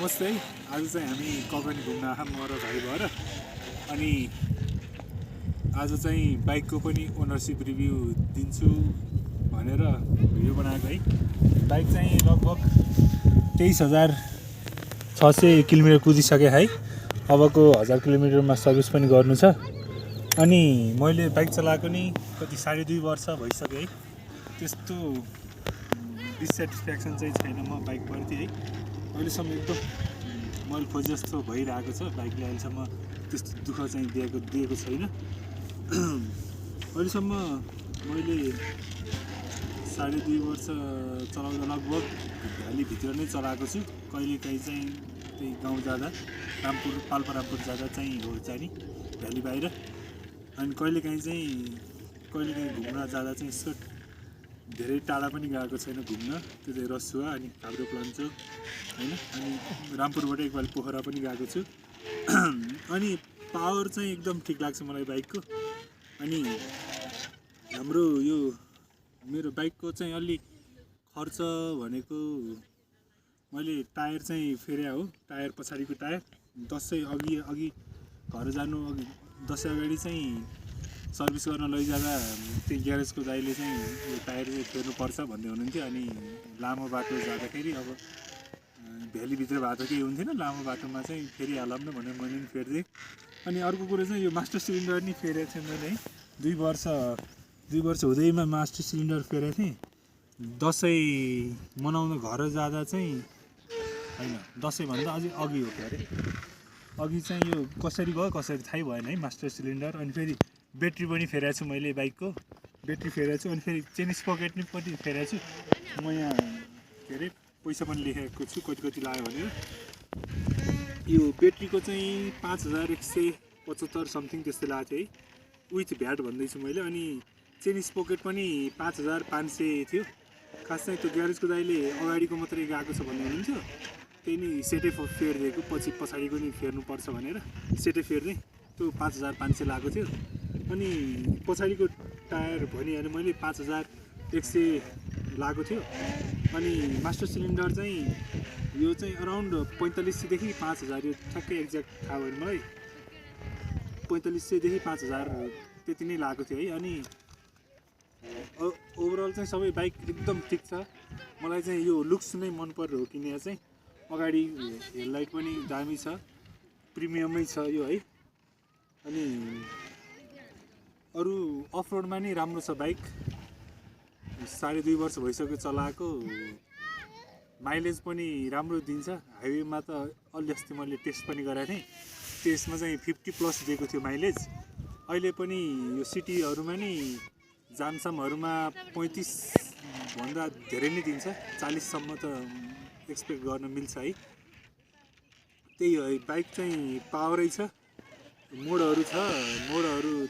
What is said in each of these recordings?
नमस्ते। आज चाहिँ हामी ककनी घुम्न आँखा म र भाइ भएर अनि आज चाहिँ बाइकको पनि ओनरसिप रिभ्यू दिन्छु भनेर भिडियो बनाएको है। बाइक चाहिँ लगभग 23,600 किलोमिटर कुदिसके है। अबको 1000 किलोमिटरमा सर्भिस पनि गर्नु छ। अनि मैले बाइक चलाएको नि कति 2.5 वर्ष भइसक्यो है। त्यस्तो डिसस्याटिस्फ्याक्सन चाहिँ छैन म बाइकप्रति है। अहिलेसम्म एकदम मैले खोजे जस्तो भइरहेको छ। बाइकले अहिलेसम्म त्यस्तो दुःख चाहिँ दिएको छैन। अहिलेसम्म मैले 2.5 वर्ष चलाउँदा लगभग भ्यालीभित्र नै चलाएको छु। कहिलेकाहीँ चाहिँ त्यही गाउँ जाँदा पाल्पारामपुर जाँदा चाहिँ हो चाहिँ भ्याली बाहिर। अनि कहिलेकाहीँ घुम्न जाँदा चाहिँ यसो धेरै टाढा पनि गएको छैन घुम्न। त्यो चाहिँ रसुवा अनि काभ्रे प्लान्चोक हैन। अनि रामपुरबाट एकपल्ट पोखरा पनि गएको छु। अनि पावर चाहिँ एकदम ठिक लाग्छ मलाई बाइकको। अनि हाम्रो यो मेरो बाइकको चाहिँ अलि खर्च भनेको मैले टायर चाहिँ फेरे हो। टायर पछाडिको टायर दसैँ अघि घर जानु दसैँ अगाडि चाहिँ सर्भिस गर्न लैजाँदा त्यो ग्यारेजको दाइले चाहिँ यो टायर चाहिँ फेर्नुपर्छ भन्दै हुनुहुन्थ्यो। अनि लामो बाटो जाँदाखेरि अब भ्यालीभित्र भए त केही हुन्थेन, लामो बाटोमा चाहिँ फेरिहालौँ न भनेर मैले पनि फेर्दै। अनि अर्को कुरो चाहिँ यो मास्टर सिलिन्डर नि फेरेको थिएँ मैले है। 2 वर्ष हुँदैमा मास्टर सिलिन्डर फेरेको थिएँ। दसैँ मनाउन घर जाँदा चाहिँ होइन, दसैँभन्दा अझै अघि हो क्यारे। अघि चाहिँ यो कसरी भयो कसरी थाहै भएन है मास्टर सिलिन्डर। अनि फेरि ब्याट्री पनि फेरेको छु मैले बाइकको। ब्याट्री फेरेको छु। अनि फेरि चेन स्पकेट पनि फेरेको छु। म यहाँ के अरे पैसा पनि लेखेको छु कति लाग्यो भनेर। यो ब्याट्रीको चाहिँ 5175 समथिङ त्यस्तो लागेको थियो है, विथ भ्याट भन्दैछु मैले। अनि चेन स्पकेट पनि 5500 थियो। खास चाहिँ त्यो ग्यारेजको दाइले अगाडिको मात्रै गएको छ भन्ने हुनुहुन्थ्यो। त्यही नै सेटै फेरिदिएको, पछाडिको नि फेर्नुपर्छ भनेर सेटै फेर्ने। त्यो 5500 लागेको थियो। अनि पछाडिको टायर भनिहालेँ मैले 5100 लागेको थियो। अनि मास्टर सिलिन्डर चाहिँ यो चाहिँ अराउन्ड 4500 देखि 5000, यो ठ्याक्कै एक्ज्याक्ट थाहा भएन मलाई। 4500 देखि 5000 त्यति नै लागेको थियो है। अनि ओभरअल चाहिँ सबै बाइक एकदम ठिक छ। मलाई चाहिँ यो लुक्स नै मन परेर हो किने चाहिँ। अगाडि हेडलाइट पनि दामी छ, प्रिमियमै छ यो है। अनि अरू अफ रोडमा नि राम्रो छ बाइक। 2.5 वर्ष भइसक्यो चलाएको। माइलेज पनि राम्रो दिन्छ। हाइवेमा त अलि अस्ति मैले टेस्ट पनि गराएको थिएँ। त्यसमा चाहिँ 50+ दिएको थियो माइलेज। अहिले पनि यो सिटीहरूमा नि जामसामहरूमा 35 भन्दा धेरै नै दिन्छ। 40सम्म त एक्सपेक्ट गर्न मिल्छ है। त्यही हो है, बाइक चाहिँ पावरै छ। मोडहरू छ। मोडहरू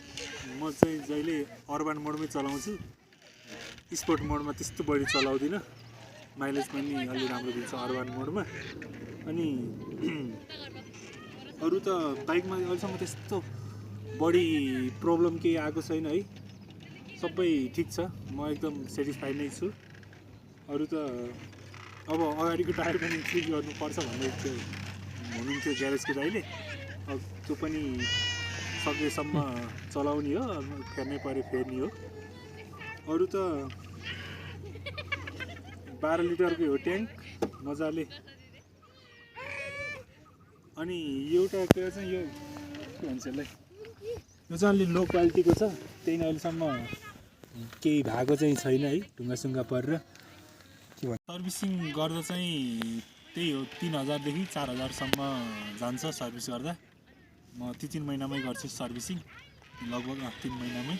म चाहिँ जहिले अर्बन मोडमै चलाउँछु। स्पोर्ट मोडमा त्यस्तो बढी चलाउँदिनँ। माइलेज पनि अलि राम्रो दिन्छ अर्बन मोडमा। अनि अरू त बाइकमा अहिलेसम्म त्यस्तो बढी प्रब्लम केही आएको छैन है। सबै ठिक छ। म एकदम सेटिस्फाइड नै छु। अरू त अब अगाडिको टायर पनि चेन्ज गर्नुपर्छ भन्दै हुनुहुन्थ्यो ग्यारेजको दाइले। अब त्यो पनि सकेसम्म चलाउने हो, फेर्नै पऱ्यो फेर्ने हो। अरू त 12 लिटरको हो ट्याङ्क मजाले। अनि एउटा कुरा चाहिँ यो के भन्छ यसलाई, यो चाहिँ अलि लो क्वालिटीको छ। त्यही नै अहिलेसम्म केही भएको चाहिँ छैन है, ढुङ्गासुङ्गा परेर। के भन्छ सर्भिसिङ गर्दा चाहिँ त्यही हो 3000 देखि 4000सम्म जान्छ सर्भिस गर्दा। म 3 महिनामै गर्छु सर्भिसिङ, लगभग 3 महिनामै।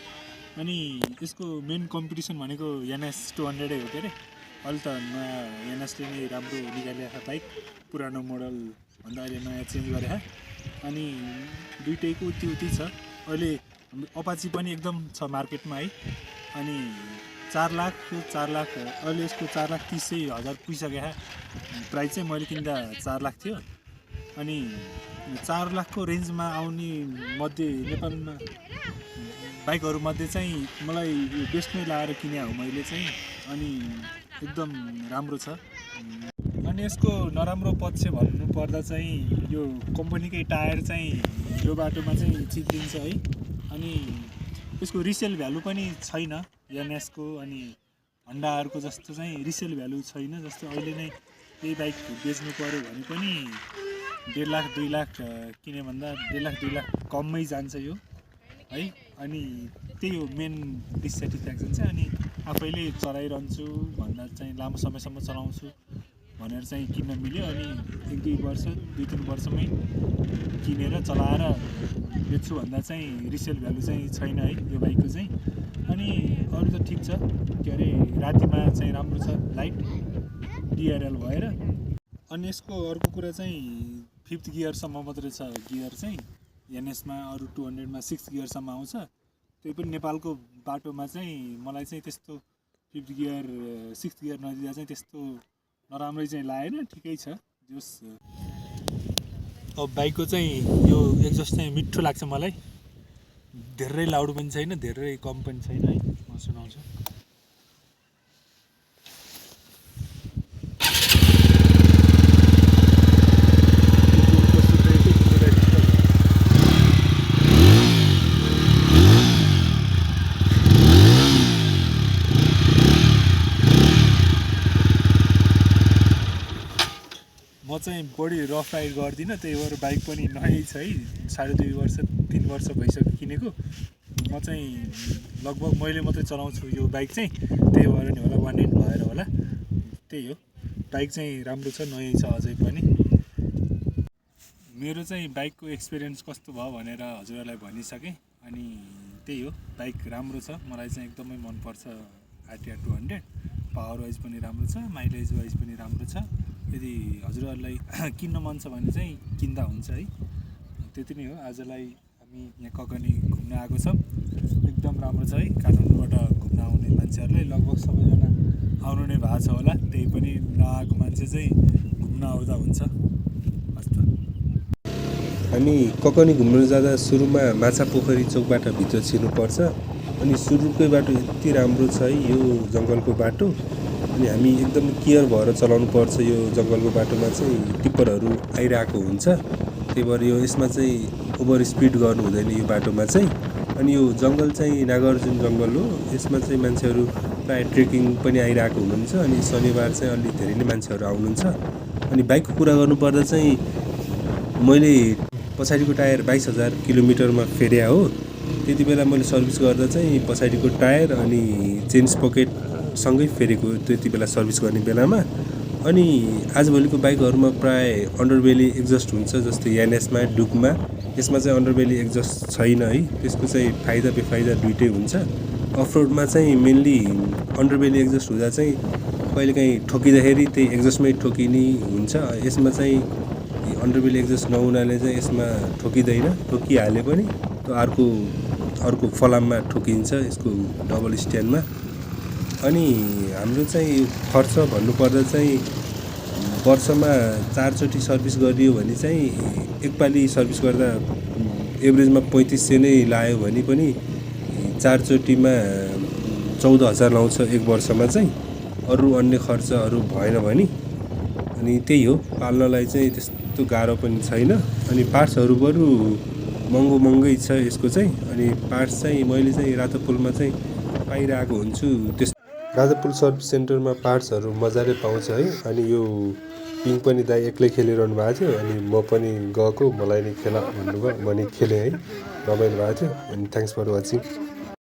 अनि यसको मेन कम्पिटिसन भनेको NS 200 हो के अरे। अहिले त नयाँ NSले नै राम्रो निकालेको बाइक, पुरानो मोडल भन्दा अहिले नयाँ चेन्ज गरेको। अनि दुइटैको उति छ। अहिले अपाची पनि एकदम छ मार्केटमा है। अनि 4 लाख अहिले यसको 4,30,000 पुगिसक्यो। प्राइस चाहिँ मैले किन्दा 4 लाख थियो। अनि 4 लाखको रेन्जमा आउने मध्ये नेपालमा बाइकहरूमध्ये चाहिँ मलाई यो बेस्ट नै लाएर किने हो मैले चाहिँ। अनि एकदम राम्रो छ। अनि अनि यसको नराम्रो पक्ष भन्नुपर्दा चाहिँ यो कम्पनीकै टायर चाहिँ यो बाटोमा चाहिँ चिप्लिन्छ है। अनि यसको रिसेल भ्यालु पनि छैन एनएसको अनि हन्डाहरूको जस्तो चाहिँ रिसेल भ्यालु छैन। जस्तो अहिले नै यही बाइक बेच्नु पऱ्यो भने पनि 1.5 लाख 2 लाख किने भन्दा 1.5 लाख 2 लाख कममै जान्छ यो है। अनि त्यही हो मेन डिससेटिस्फ्याक्सन चाहिँ। अनि आफैले चलाइरहन्छु भन्दा चाहिँ लामो समयसम्म चलाउँछु भनेर चाहिँ किन्न मिल्यो। अनि 1-2 वर्ष 2-3 वर्षमै किनेर चलाएर बेच्छु भन्दा चाहिँ रिसेल भ्यालु चाहिँ छैन है यो बाइकको चाहिँ। अनि अरू त ठिक छ, के अरे रातिमा चाहिँ राम्रो छ, लाइट डिआरएल भएर। अनि यसको अर्को कुरा चाहिँ 5th गियरसम्म मात्रै छ गियर चाहिँ एनएसमा। अरू 200मा 6 गियरसम्म आउँछ। त्यही पनि नेपालको बाटोमा चाहिँ मलाई चाहिँ त्यस्तो 5th गियर 6th गियर नदिँदा चाहिँ त्यस्तो नराम्रै चाहिँ लागेन, ठिकै छ जोस्। अब बाइकको चाहिँ यो एक्जस्ट चाहिँ मिठो लाग्छ मलाई, धेरै लाउड पनि छैन धेरै कम पनि छैन है। म सुनाउँछु। म चाहिँ बढी रफ राइड गर्दिनँ, त्यही भएर बाइक पनि नयाँ छ है। 2.5 वर्ष 3 वर्ष भइसक्यो किनेको। म चाहिँ लगभग मैले मात्रै चलाउँछु यो बाइक चाहिँ, त्यही भएर नि होला 1 hand भएर होला। त्यही हो, बाइक चाहिँ राम्रो छ, नयाँ छ अझै पनि। मेरो चाहिँ बाइकको एक्सपिरियन्स कस्तो भयो भनेर हजुरहरूलाई भनिसकेँ। अनि त्यही हो, बाइक राम्रो छ, मलाई चाहिँ एकदमै मनपर्छ आरटिआर 200। पावर वाइज पनि राम्रो छ, माइलेज वाइज पनि राम्रो छ। यदि हजुरहरूलाई किन्न मन छ भने चाहिँ किन्दा हुन्छ है। त्यति नै हो। आजलाई हामी यहाँ ककनी घुम्न आएको छौँ, एकदम राम्रो छ है। काठमाडौँबाट घुम्न आउने मान्छेहरूलाई लगभग सबैजना आउनु नै भएको छ होला, त्यही पनि नआएको मान्छे चाहिँ घुम्न आउँदा हुन्छ। हस् त। हामी ककनी घुम्न जाँदा सुरुमा माछापोखरी चोकबाट भित्र छिर्नुपर्छ। अनि सुरुकै बाटो यति राम्रो छ है यो जङ्गलको बाटो। अनि हामी एकदम केयर भएर चलाउनु पर्छ। यो जङ्गलको बाटोमा चाहिँ टिप्परहरू आइरहेको हुन्छ, त्यही भएर यो यसमा चाहिँ ओभर स्पिड गर्नु हुँदैन यो बाटोमा चाहिँ। अनि यो जङ्गल चाहिँ नागार्जुन जङ्गल हो, यसमा चाहिँ मान्छेहरू प्राय ट्रेकिङ पनि आइरहेको हुनुहुन्छ। अनि शनिबार चाहिँ अलि धेरै नै मान्छेहरू आउनुहुन्छ। अनि बाइकको कुरा गर्नुपर्दा चाहिँ मैले पछाडिको टायर 22,000 किलोमिटरमा फेर्या हो। त्यति बेला मैले सर्भिस गर्दा चाहिँ पछाडिको टायर अनि चेन स्पकेट सँगै फेरेको त्यति बेला सर्भिस गर्ने बेलामा। अनि आजभोलिको बाइकहरूमा प्राय अन्डरबेली एक्जस्ट हुन्छ, जस्तै एनएसमा डुकमा। यसमा चाहिँ अन्डरबेली एक्जस्ट छैन है। त्यसको चाहिँ फाइदा बेफाइदा दुइटै हुन्छ। अफरोडमा चाहिँ मेनली अन्डरबेली एक्जस्ट हुँदा चाहिँ कहिलेकाहीँ ठोकिँदाखेरि त्यही एक्जस्टमै ठोकिने हुन्छ। यसमा चाहिँ अन्डरबेली एक्जस्ट नहुनाले चाहिँ यसमा ठोकिँदैन, ठोकिहाले पनि त्यो अर्को फलाममा ठोकिन्छ यसको डबल स्ट्यान्डमा। अनि हाम्रो चाहिँ खर्च भन्नुपर्दा चाहिँ वर्षमा 4 चोटि सर्भिस गरियो भने चाहिँ एकपालि सर्भिस गर्दा एभरेजमा 3500 नै लाग्यो भने पनि 4 चोटिमा 14,000 लाउँछ एक वर्षमा चाहिँ, अरू अन्य खर्चहरू भएन भने। अनि त्यही हो, पाल्नलाई चाहिँ त्यस्तो गाह्रो पनि छैन। अनि पार्ट्सहरू बरु महँगै छ यसको चाहिँ। अनि पार्ट्स चाहिँ मैले चाहिँ रातोपुलमा चाहिँ पाइरहेको हुन्छु। त्यस राजापुल सर्भिस सेन्टरमा पार्ट्सहरू मजाले पाउँछ है। अनि यो पिङ पनि दाइ एक्लै खेलिरहनु भएको थियो, अनि म पनि गएको, मलाई नि खेला भन्नुभयो, म नि खेलेँ है, रमाइलो भएको थियो। अनि थ्याङ्क्स फर वाचिङ।